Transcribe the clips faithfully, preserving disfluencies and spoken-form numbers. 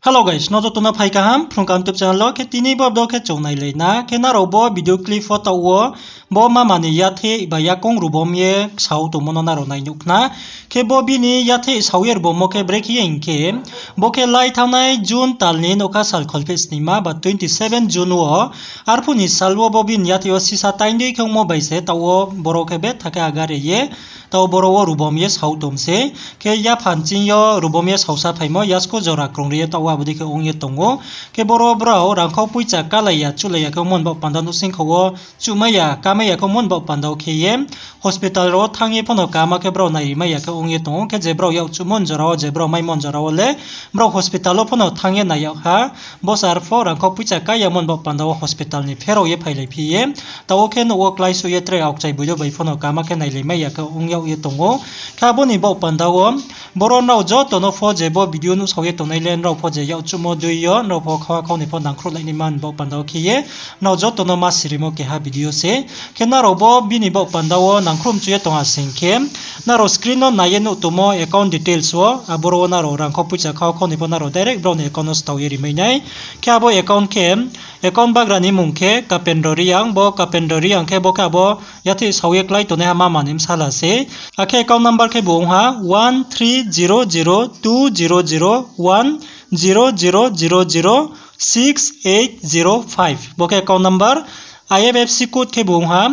Hello guys, no joto no phai kaham, Phrung Kaham YouTube channel wo khe tini bo video khe chung nailai na. Khe nrao bo video clip pho taoh wo, bo mama ni yatheh ba yakoung rubom ye sao tongmo no nrao nai nuh khna. Khe bo bini yatheh sao ye rubomo khe brekhe ye hing khe, bo khe lai thanngnai June tal ni nougkha sal kholpheh snima ba twenty seven June wo, arphuh ni sal wo bo bini yatheh wo sisa taindei khe ongmo bai se taoh wo boro khe betha khe agare ye, taoh boro wo rubom ye sao tong se. Khe yapha nching yo rubom ye saosa phaimo yasku jora krungri ye taoh wo abo dei khe ong ye tong ou. Khe boro brao rangkhau poicha kalai ya, chulai ya khe ongmo ni baoh panda nouhsingkho wo chuhmai ya, kamai ya khe ongmo ni baoh panda wo khe ye hospital rao wo thanng ye pho no kama khe brao nairi mai ya khe ong ye tong ou. Khe je brao yakchuhmo ni jora wo, je brao maimo ni jora wo le brao hospital wo pho no thanng ye nai yag ha. Bo se arpho rangkhau poicha kai yamo ni baoh panda wo hospital ni pherao ye phailai phi ye, taoh wo khe nouh wo kláisouh ye tre aokchai boido bai pho no kama khe nailai mai ya khe ong yag ye tong ou. Khe abo ni baoh panda wo boro nrao joto no pho je bo video nuhsao ye tongnai le nrao pho je yakchuhmo dei yo nrao pho khawa khau ni pho nangkhruhlai naima ni baoh panda wo khe ye, nrao joto no ma sirimo keha video se. Khe nrao bo bini baoh panda wo nangkhruh mchu ye tong ha sing khe, nrao screen no nai ye nuh tongmo account details wo, aboro wo nrao rangkhau poicha khawa khau ni pho nrao direct brao ni account no stao ye rimai nai. Khe abo account khe, account bagra ni mung khe Kapendra Reang, bo Kapendra Reang khe bo khe abo yatheh sao ye klái tongnaiha mama ni bsala se. Akhe account number khe bo ong ha one three zero zero two zero zero one zero zero zero zero six eight zero five. Bo khe account number, I F S C code khe bo ong ha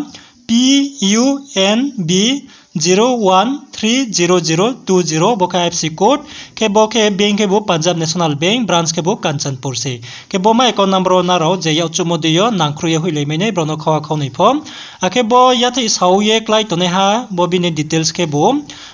P U N B zero one three zero zero two zero, bo khe I F S C code. Khe bo khe bank khe bo Punjab National Bank, branch khe bo Kanchanpur se. Khe bo ma account number wo nrao je yakchuhmo dei yo nangkhruh ye hoihlai mai nai brao no khawa khau ni pho. Akhe bo yatheh sao ye klái tongnaiha bo bini details khe bo,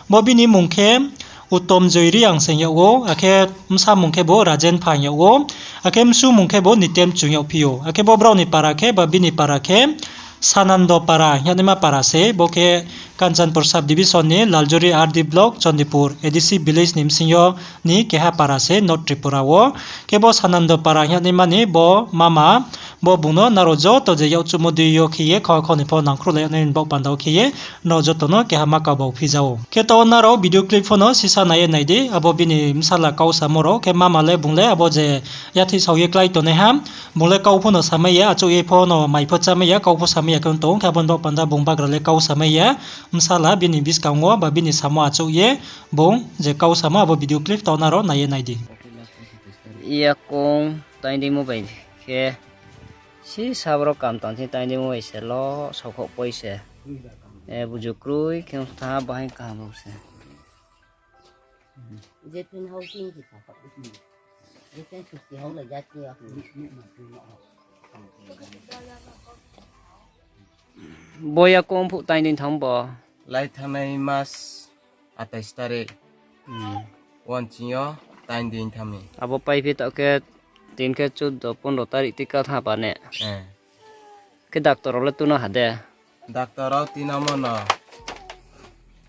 bo bini mung khe Uttom Joy Reang se yag ou, akhe bsa mung khe bo Rajen Phang yag ou, akhe bsu mung khe bo Nitem Chung yagphi ou. Akhe bo brao ni para khe ba bini para khe Sanando Para hingnaima para se, bo khe Kanchanpur sub division ni Laljori R D block, Chandipur A D C village ni bsing yo ni keha para se North Tripura wo. Khe bo Sanando Para hingnaima ni bo mama, bo bung no nrao joto je yakchuhmo dei yo khe ye khawa khau ni pho nangkhruhlai yag nai ni baoh panda wo khe ye, nrao joto no keha ma kabau phi za ou. Khe taoh wo nrao video clip pho no sisa nai ye nai di, abo bini bsala kau samo rao, khe mama le bung le abo je yatheh sao ye klái tongnaiha, bung le kau pho no samai ya, achouh ye pho no mai pho chámai ya, kau pho samai ya khe ong tong, khe abo ni baoh panda bung bagra le kau samai ya, bsala bini buskang wo ba bini samo achouh ye, bung je kau samo abo video clip taoh wo nrao nai ye nai di. Yakoung taindimo bai khe, sisa boro kam tang thing taindimo bai se lo, saokhouh poi se. E, buju kroi khe ong tha, bahai kaham bo se. Bo yakoung phuh taindei thanng bo? Lai thanngnai mas atais tarik. Hmm. Won ching yo taindei thanng mi. Abo paiphi taoh khe tin khe chuddo pondro tarik tika tha pa ne? Eh. Khe doctor rao le tuno ha de? Doctor rao tinamo no,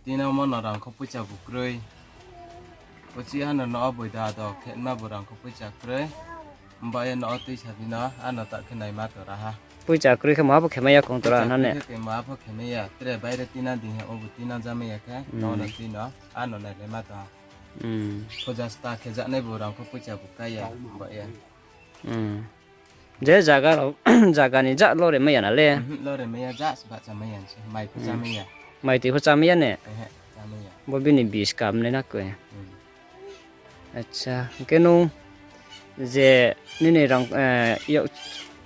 tinamo no rangkhau poicha bu kroi. Uchih ano no o boido ado khe ma bu rangkhau poicha kroi. Mba ye no o tuisa bino ano ta khe naima tora ha. Poicha kroi khe ma pho khemai ya kong tora na ne? Poicha kroi khe ma pho khemai ya. Tre baire tina di ha, o bu tina jamai ya khe, hmm, no no tino ano nailaima tora. Hmm. Phuja sta khe janai bu rangkhau poicha bu kai ya, mba ye. Hmm. Je zaga rao, zaga ni ja lore mai ya na le? Mhm, lore mai ya, ja se bahcha mai ya se, mai pho, hmm, cha mai ya. Mai tui pho cha mai ya ne? Ehe, cha mai ya. Bo bini bis kam nai na koi. Hmm. Acha, hing khe nung je nini rang, eh, yak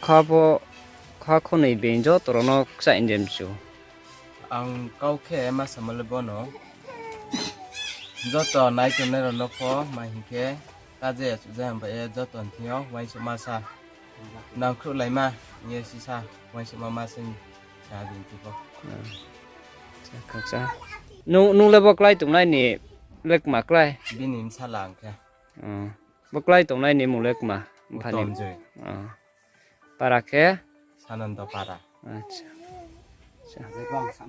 kha pho, kha khonoi being joto rao no kchaih ni de mchu? Ang kau khe ma samo le bono. Joto nai tongnai rao no pho ma hing khe, ta je ya chuh ja hing ba ye joto ni thing yo uaingsouhma sa. Nangkhruhlaima hing ye sisa uaingsouhma ma se sa bini thing pho. Hmm. Acha, acha. Nung, nung le bo klái tongnai ni le kma klái? Bini bsala ang khe. Hmm. Bo klái tongnai ni mung le kma? Mpha ni? Utom Joy. Hmm. Para khe? Sanando Para. Acha. Acha.